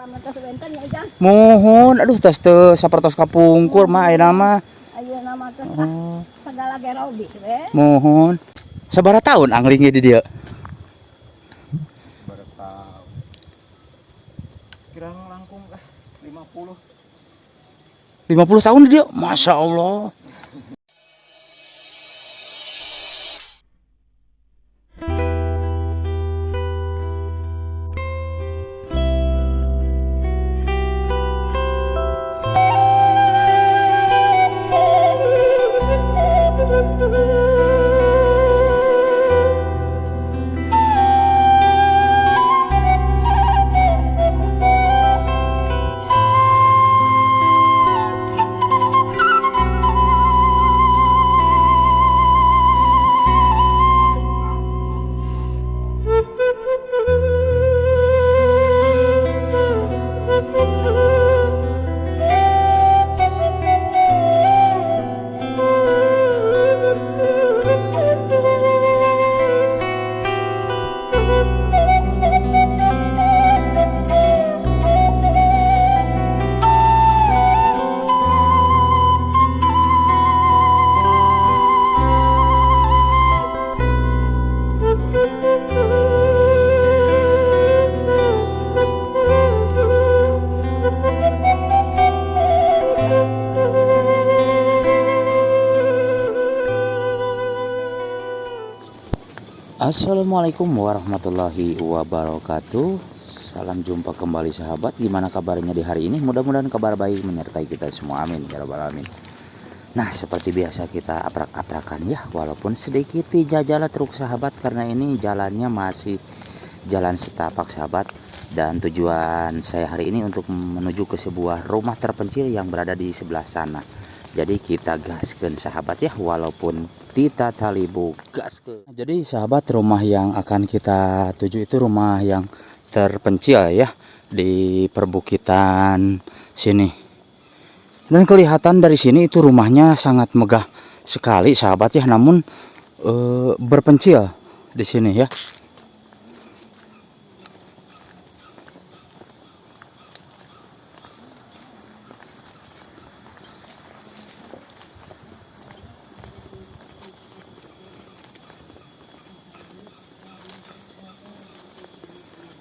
Aman tos benten ya, Ujang. Muhun, aduh, tos teu sapertos kapungkur mah ayeuna mah. Ayeuna mah tos Oh, segala ge robih we. Muhun. Sabaraha tahun angling di dieu? Bertahun. Kirang langkung ah 50. 50 tahun di dieu. Masya Allah. Assalamualaikum warahmatullahi wabarakatuh. Salam jumpa kembali, sahabat. Gimana kabarnya di hari ini? Mudah-mudahan kabar baik menyertai kita semua. Amin ya rabbal alamin. Nah, seperti biasa kita aprak-aprakan ya, walaupun sedikit dijajal truk, sahabat, karena ini jalannya masih jalan setapak, sahabat. Dan tujuan saya hari ini untuk menuju ke sebuah rumah terpencil yang berada di sebelah sana. Jadi kita gaskan, sahabat ya, walaupun tita talibu gaskeun. Jadi sahabat, rumah yang akan kita tuju itu rumah yang terpencil ya, di perbukitan sini. Dan kelihatan dari sini itu rumahnya sangat megah sekali, sahabat ya, namun berpencil di sini ya.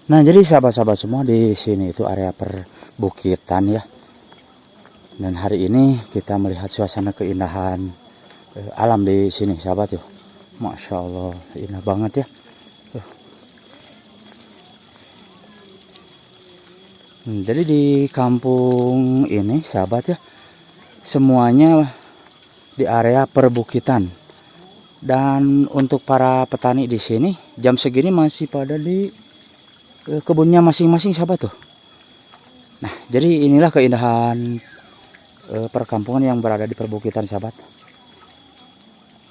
Nah, jadi sahabat-sahabat semua, di sini itu area perbukitan ya. Dan hari ini kita melihat suasana keindahan alam di sini, sahabat ya. Masya Allah, indah banget ya. Tuh. Jadi di kampung ini, sahabat ya, semuanya di area perbukitan. Dan untuk para petani di sini jam segini masih pada di kebunnya masing-masing, sahabat tuh. Nah, jadi inilah keindahan perkampungan yang berada di perbukitan, sahabat.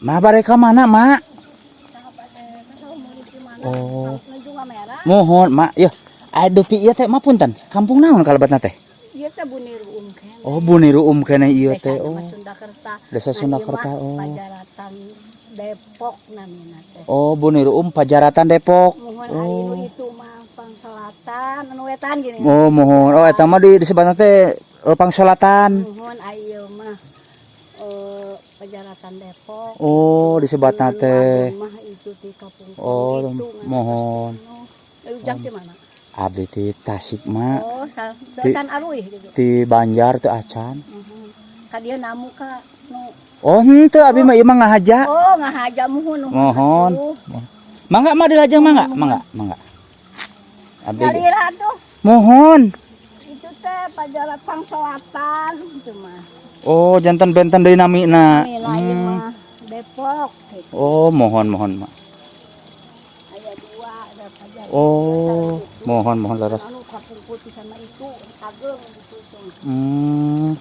Ma, bade ka mana, Ma? Oh. Menuju Ngamerah. Muhun, Ma. Ya. Aduh, pi ieu teh, Ma, punten. Kampung naon kalebetna teh? Ieu teh Buniruum keneh. Oh, Buniruum keneh ieu teh. Oh. Sundakerta. Desa Sundakerta. Oh. Pajaratan Depok namina teh. Oh, Buniruum Pajaratan Depok. Muhun. Oh. Anu itu mah Pangselatan anu wetan gini. Oh, muhun. Oh, eta mah di disebutna teh Pangsolatan. Muhun, ieu mah Pajaratan Depok. Oh, disebutna Anu teh. ageung mah itu di Kapungkur Oh, itu. Muhun. Eh, Ujang di mana? Abdi ti Tasik, Ma. Oh, can aruih gitu. Ti Banjar teu acan. Muhun. Ka dieu namu ka nu? Oh, henteu, abi mah ieu mah ngahaja. Oh, ngahaja, muhun. Muhun. Atuh. Mangga, mah, dilajeng, mangga, mangga, mangga. Abdi Nyalira tuh. Muhun. Itu teh Pajarat Pangselatan itu mah. Oh, janten benten deui namina. Ini lain mah Depok gitu. Oh, muhun muhun, Mak. Aya dua, ada Pajarat. Oh, muhun muhun, leres. Anu kapungkur sama itu ageng gitu tuh.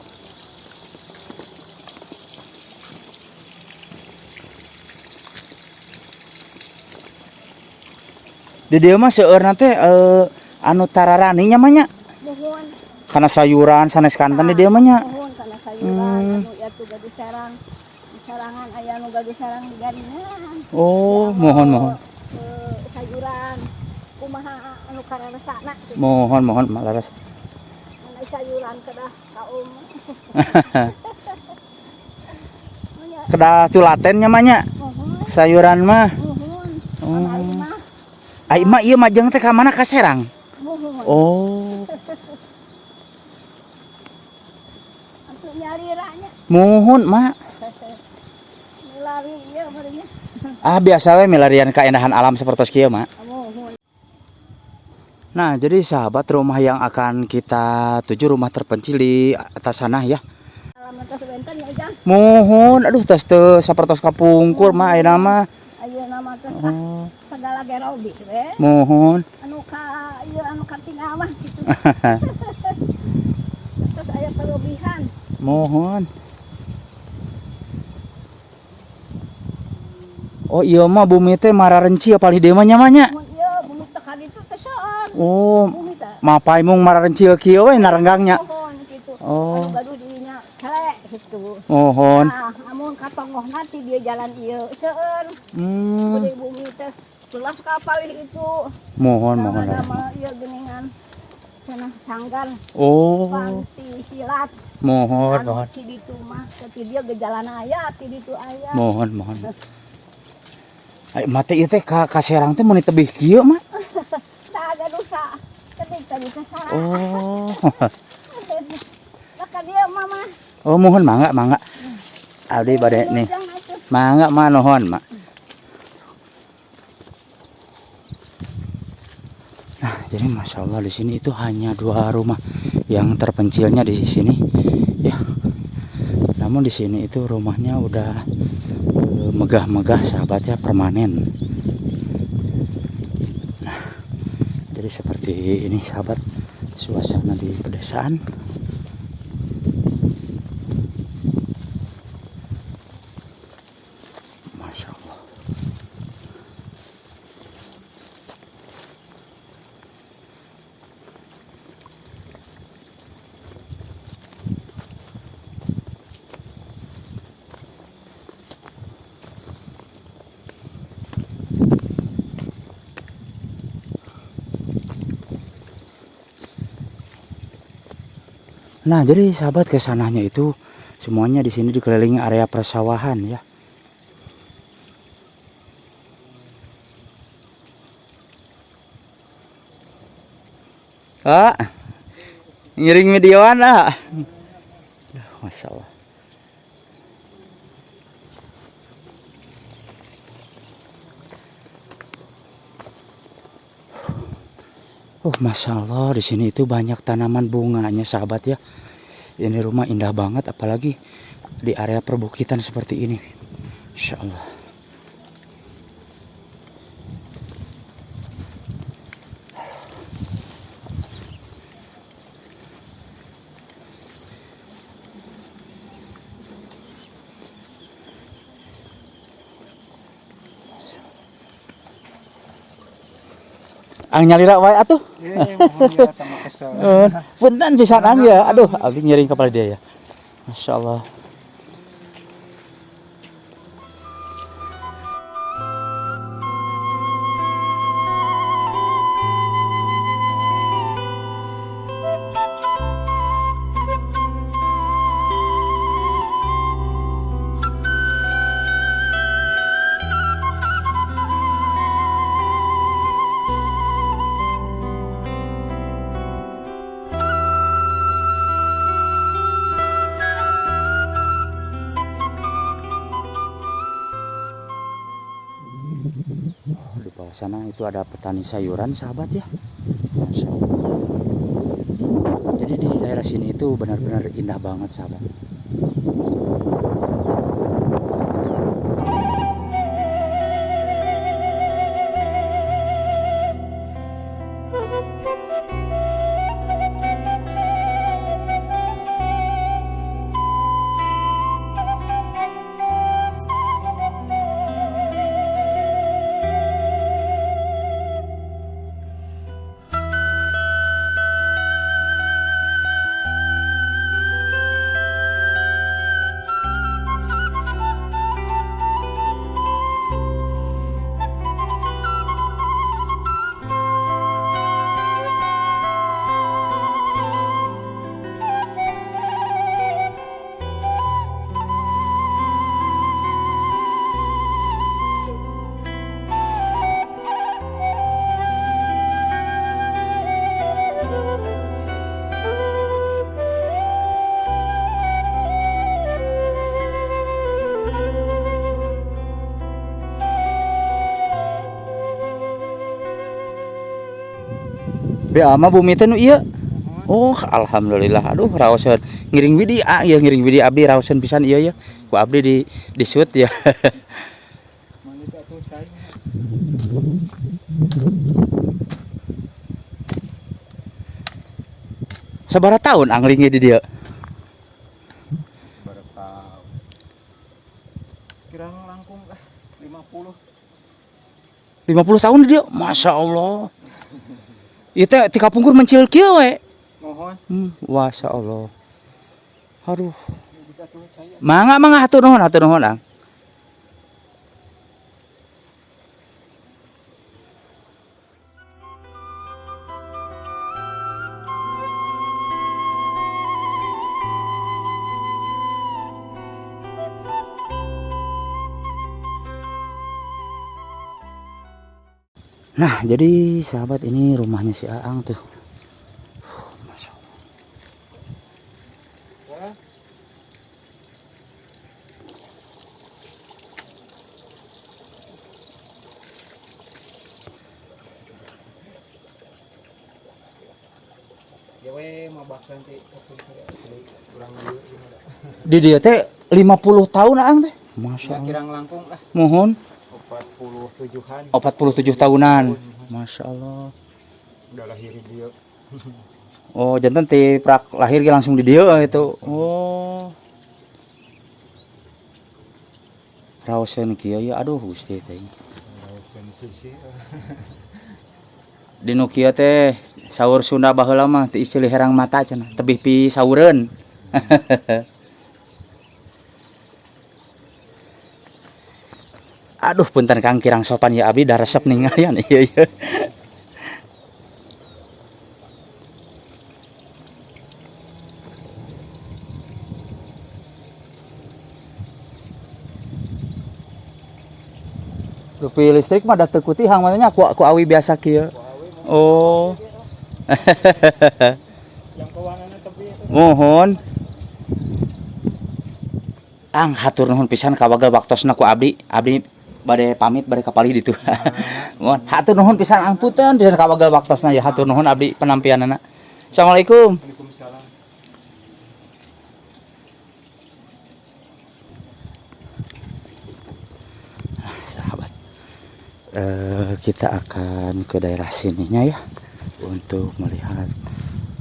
Di dieu mah seueurna teh anu tararani nya, mah, nya. Muhun. Kana sayuran sanes kanten di dieu mah nya. Muhun, kana sayuran anu ya tuh gaduh sarang. Sarangan aya nu gaduh sarang di garingan. Oh, muhun muhun. Sayuran kumaha anu kararesana gitu. Muhun muhun, Mak, leres. Sayuran kedah kaum. Kedah tulaten nya mah nya. Sayuran mah. Muhun. Oh. Ai mah ieu majeng teh ka mana, ka Serang? Muhun. Oh. Atuh nyaliranya. Muhun, Mak. Milari ieu meureunnya. Ah, biasa we milarian keindahan alam seperti kieu, Mak. Muhun. Nah, jadi sahabat, rumah yang akan kita tuju rumah terpencil di atas sana ya. Alam tos benten ya, Jang. Muhun, aduh tos teu sapertos kapungkur mah ayeuna mah. Ayeuna mah tos Oh, segala ge robi we. muhun. Anu ka ieu anu katingal mah kitu. Terus aya kelebihan. Muhun. Oh iya mah bumi teh mararencil palih dieu mah nya mah nya. Mun ieu bumi teh ka ditu teh seueur. Oh, Bumi teh. mapai mung mararencil kieu we narenggangnya. Muhun kitu. Oh. Anu gaduh dirinya cele kitu. Muhun. Nah, amun ka tonggohna ti dieu jalan ieu seueur. Gede bumi teh jelas ka palih itu. Muhun muhun. Ada mah ieu geuningan cenah sanggar Oh, panti silat. muhun Anu muhun. ti ditu mah ti dieu ge jalan aya, ti ditu aya. Muhun muhun. Ai mate ieu teh ka Serang teh mun tebih kieu mah. Tah gaduh sa ketik tadi teh sarang. Oh. Lah ka dieu mah mah. Oh, muhun mangga mangga. Abdi bade nih. Mangga mah nuhun, Mak. Nah, jadi masya Allah di sini itu hanya dua rumah yang terpencilnya di sini, ya. Namun di sini itu rumahnya udah megah-megah sahabat ya, permanen. Nah, jadi seperti ini sahabat suasana di pedesaan. Masya Allah. Nah, jadi sahabat kesananya itu semuanya di sini dikelilingi area persawahan ya. Ah, ngiring videoan ah. Aduh, masya Allah. Masya Allah, di sini itu banyak tanaman bunganya sahabat ya. Ini rumah indah banget, apalagi di area perbukitan seperti ini. Masya Allah. Ang nyalira wae atuh. Muhun ya tambah kesel. Punten pisan ang ya. Aduh, abdi ngiring kepala dia ya. Masya Allah. Di bawah sana itu ada petani sayuran sahabat ya. Masya Allah. Jadi di daerah sini itu benar-benar indah banget sahabat. BA mah bumi teh nu ieu. Oh, alhamdulillah. Aduh, raoseun. Ngiring widi ah, ya ngiring widi abdi raoseun pisan ieu ya. Ku abdi di shoot ya. Manis atuh cai. Sabaraha tahun anglingnya di dieu? Berapa tahun? Kirang langkung lah 50. 50 tahun di dieu. Masya Allah. Ieu teh ti kapungkur mencil kieu we. Mohon. Masya Allah. Aduh. Bisa tuh cai. Mangga mangga hatur nuhun Ang. Nah, jadi sahabat ini rumahnya si Aang tuh. Masya Allah. Ya we mabakkan ti kurang ieu gimana. Di dia teh 50 tahun Aang teh. Masya Ya Allah. kirang langkung lah Mohon 47-an. 47 tahunan. Masya Allah. Udah lahir dia. Oh, jantan ti prak lahir ge langsung di dieu itu. Oh. Raoseun kieu ya aduh Gusti teh. Raoseun sisi. Di nu kieu teh saur Sunda baheula mah teu isilih herang mata cenah, tebih pi saureun. Aduh punten Kang kirang sopan ya abdi da resep ningalian ieu ieu. Rupi listrik mah da teu kutihang mah ku ku awi biasa kieu. Oh. Yang kewanannya tebih itu. Mohon. Ang hatur nuhun pisan kawagel waktosna ku abdi. Abdi bade pamit bade kapalih ditu. Mohon hatur nuhun pisan ang punten pisan kawagel waktosna ya hatur nuhun abdi penampianana. Assalamualaikum. Waalaikumsalam. Sahabat, kita akan ke daerah sininya ya untuk melihat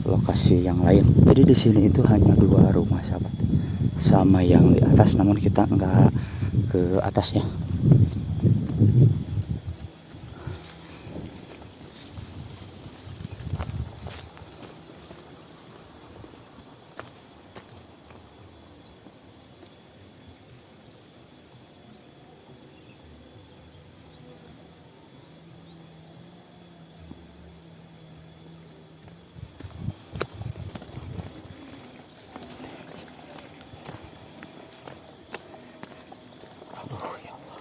lokasi yang lain. Jadi di sini itu hanya 2 rumah sahabat, sama yang di atas, namun kita nggak ke atasnya. Aduh, ya Allah.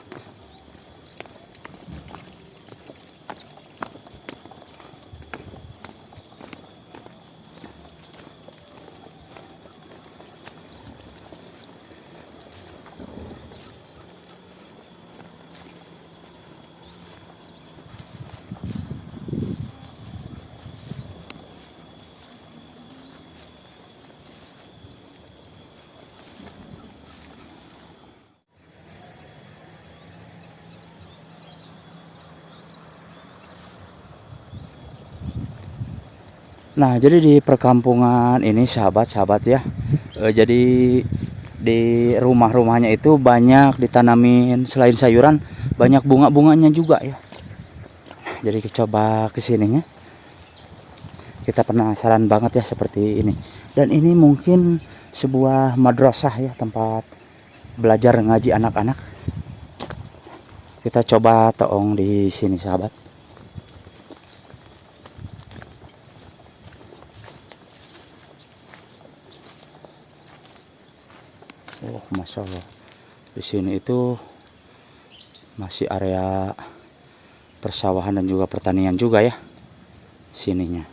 Nah, jadi di perkampungan ini sahabat-sahabat ya, jadi di rumah-rumahnya itu banyak ditanamin selain sayuran, banyak bunga-bunganya juga ya. Nah, jadi kita coba kesininya. Kita penasaran banget ya seperti ini. Dan ini mungkin sebuah madrasah ya, tempat belajar ngaji anak-anak. Kita coba toong di sini sahabat. Oh, Masya Allah. Di sini itu masih area persawahan dan juga pertanian juga ya sininya.